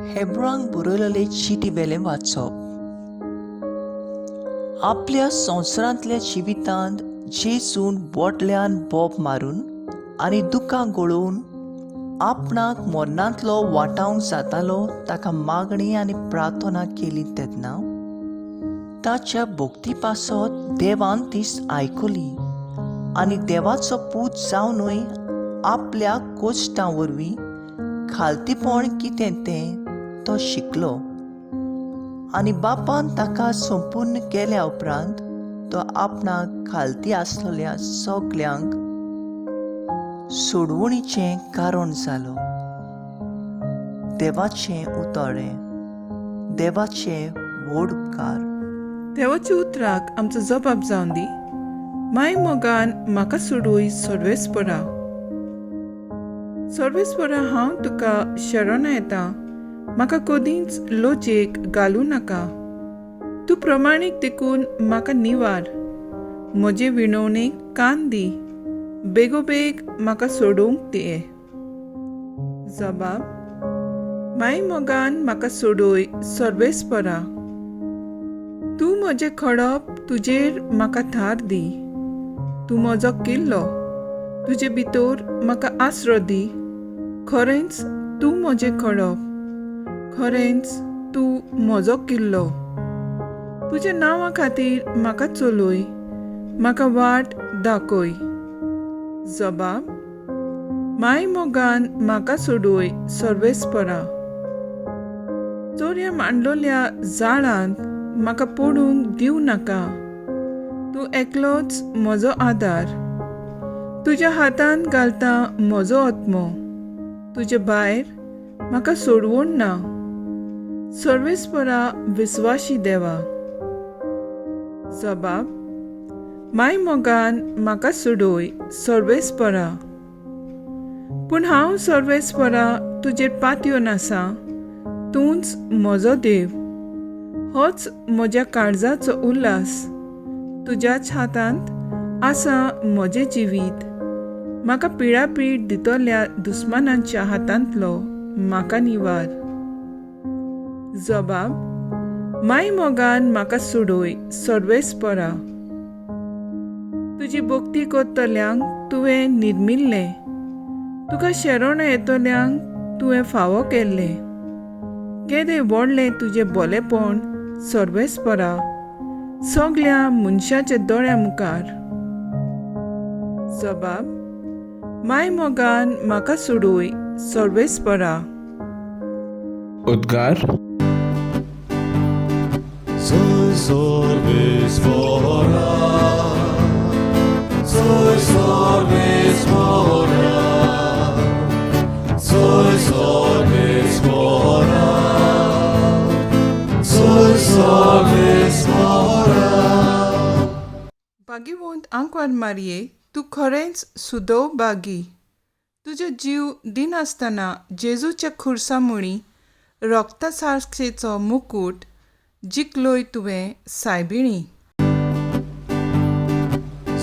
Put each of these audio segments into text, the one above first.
हेब्रांक बरयलेले चिटी वेलें वाचप. आपल्या संवसारांतल्या जिवितांत जेजून बोटल्यान बोब मारून आनी दुकां गळोवन आपणाक मरणांतलो वाटावंक जातालो ताका मागणी आनी प्रार्थना केली तेन्ना ताच्या भक्ती पासत देवान ती आयकली आनी देवाचो पूत जावनूय आपल्या कोश्टां वरवीं खालतीपण कितें तें तो शिकलो आनी बापान ताका संपूर्ण केल्या उपरांत तो आपणाक खालती आसलेल्या सगल्यांक सोडवणीचें कारण जालो. देवाचें उतळें, देवाचे व्हड उपकार. देवाच्या उतराक आमचो जबाब जावन दी. माय मोगान म्हाका सोडूय सर्वेस्परा. सर्वेस्परा, हांव तुका शरण येता, म्हाका कदींच लजेक घालूं नाका. तूं प्रमाणीक देखून म्हाका निवार, म्हजे विणवणेक कान दी, बेगोबेग म्हाका सोडोवंक दे. जबाब, माय मोगान म्हाका सोडय सर्वेस्परा. तूं म्हजें खडप, तुजेर म्हाका थार दी. तूं म्हजो किल्लो, तुजे भितर म्हाका आसरो दी. खरेंच तूं म्हजें खडप, खरेंच तूं म्हजो किल्लो. तुज्या नांवा खातीर म्हाका चलय, म्हाका वाट दाखय. जबाब, माय मोगान म्हाका सोडय सर्वेस्परा. चोरया मांडलोल्या जाळांत म्हाका पडूंक दिवं नाका. तूं एकलोच म्हजो आदार. तुज्या हातांत घालता म्हजो आत्मो, तुजे भायर म्हाका सोडवण ना. सर्वेस्परा विस्वाशी देवा. जबाब, माय मोगान म्हाका सोडय सर्वेस्परा. पूण हांव सर्वेस्परा तुजेर पातयेवन आसा, तूंच म्हजो देव, होच म्हज्या काळजाचो उल्हास. तुज्याच हातांत आसा म्हजें जिवीत, म्हाका पिळापीळ दितल्या दुस्मानांच्या हातांतलो म्हाका निवार. जबाब, माय मोगान म्हाका सोडय सर्वेस्परा. तुजी भक्ती करतल्यांक तुवें निर्मिल्लें, तुका शरण येतल्यांक तुवें फावो केल्लें. केदें व्हडलें तुजें बोलेपण सर्वेस्परा, सगल्या मनशाच्या दोळ्या मुखार. जबाब, माय मोगान म्हाका सोडय सर्वेस्परा. उद्गार. Soy sorbis fora, soy sorbis fora, soy sorbis fora, soy sorbis fora. भाग्यवंत आंकवार मारये, तूं खरेंच सुदव बागी. तुजो जीव दिनासतना जेजूच्या खुर्सा मुळी रोगता सारखेचो मुकूट जिखलोय तुवें सायबिणी.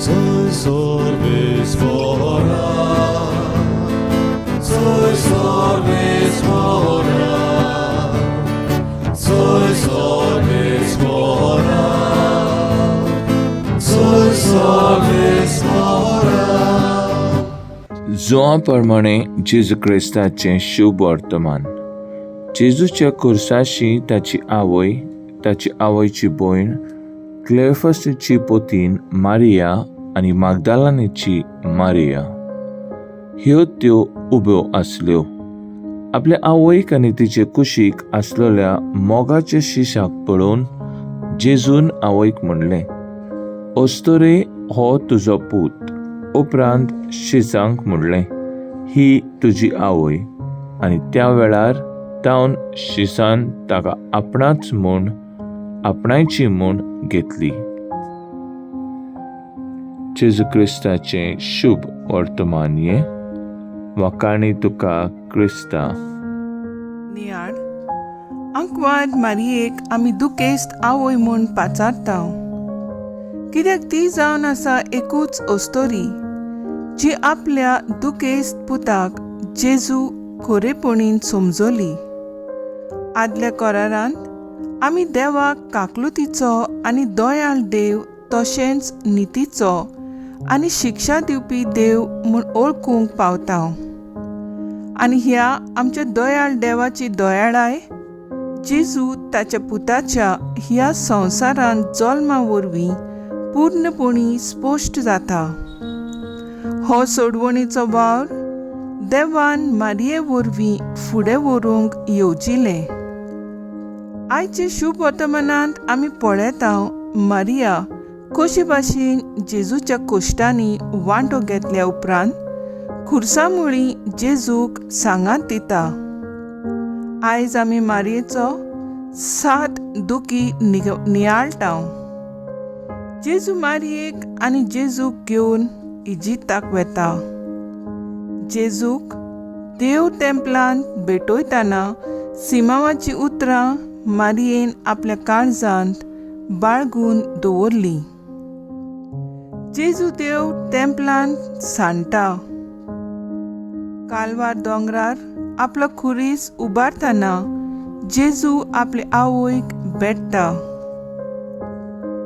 Soy sorbis fora, soy sorbis fora, soy sorbis fora, soy sorbis fora. जुआ प्रमाणे जेजू क्रिस्ताचें शुभ वर्तमान. जेजूच्या खुर्साशी ताची आवय, ताची आवयची भयण, क्लेफसीची पोतीन मारिया आनी मागदालानीची मारिया ह्यो त्यो उब्यो आसल्यो. आपल्या आवयक आनी तिचे कुशीक आसलेल्या मोगाच्या शिशाक पळोवन जेजून आवयक म्हणलें, अस्तुरे, हो तुजो पूत. उपरांत शिसांक म्हणलें, ही तुजी आवय. आनी त्या वेळार तावन शिसान ताका आपणाच म्हूण आपणायची म्हूण घेतली. जेजू क्रिस्ताचें शुभ वर्तमान. हें वाखाणी तुका क्रिस्ता. नियाळ. आंकवार मारयेक आमी दुखेस्त आवय म्हूण पाचारता, कित्याक ती जावन आसा एकूच अस्तोरी जी आपल्या दुखेस्त पुताक जेजू खरेपणीन समजली. आदल्या करारांत आमी देवाक काकलुतीचो आनी दयाळ देव तशेंच नितीचो आनी शिक्षा दिवपी देव म्हूण वळखूंक पावता. आनी ह्या आमच्या दयाळ देवाची दयाळाय जेजू ताच्या पुताच्या ह्या संवसारांत जल्मा वरवीं पूर्णपणी स्पश्ट जाता. हो सोडवणीचो वावर देवान मारये वरवीं फुडें व्हरूंक येवजिलें. आयचे शुभ वर्तमानांत आमी पळयता मारिया कशे भाशेन जेजूच्या कोश्टांनी वांटो घेतल्या उपरांत खुर्सा मुळी जेजूक सांगात दिता. आयज आमी मारयेचो सात दुखी नियाळटा. जेजू मारयेक आनी जेजूक घेवन इजिप्ताक वेता. जेजूक देव तेंपलांत भेटयतना सिमांवाची उतरां मारयेन आपल्या काळजांत बाळगून दवरलीं. जेजू देव तेंपलांत सांडटा. कालवार दोंगरार आपलो खुरीस उबारतना जेजू आपले आवयक भेट्टा.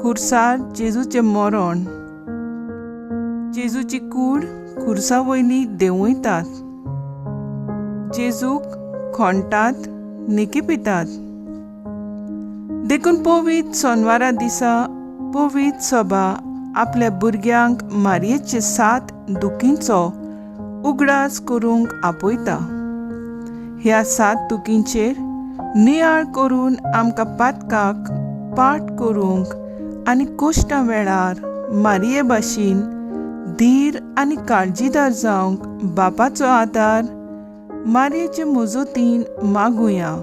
खुर्सार जेजूचें मरण. जेजूची कूड खुर्सा वयली देंवयतात. जेजूक खोंटात निकिपितात. देखून पवित्र सोनवारा दिसा पवित्र सभा आपल्या भुरग्यांक मारयेचे सात दुखींचो उगडास करूंक आपयता. ह्या सात दुखींचेर नियाळ करून आमकां पातकाक पाठ करूंक आनी कोश्टां वेळार मारये भाशेन धीर आनी काळजीदार जावंक बापाचो आदार मारयेचे मजतीन मागुया.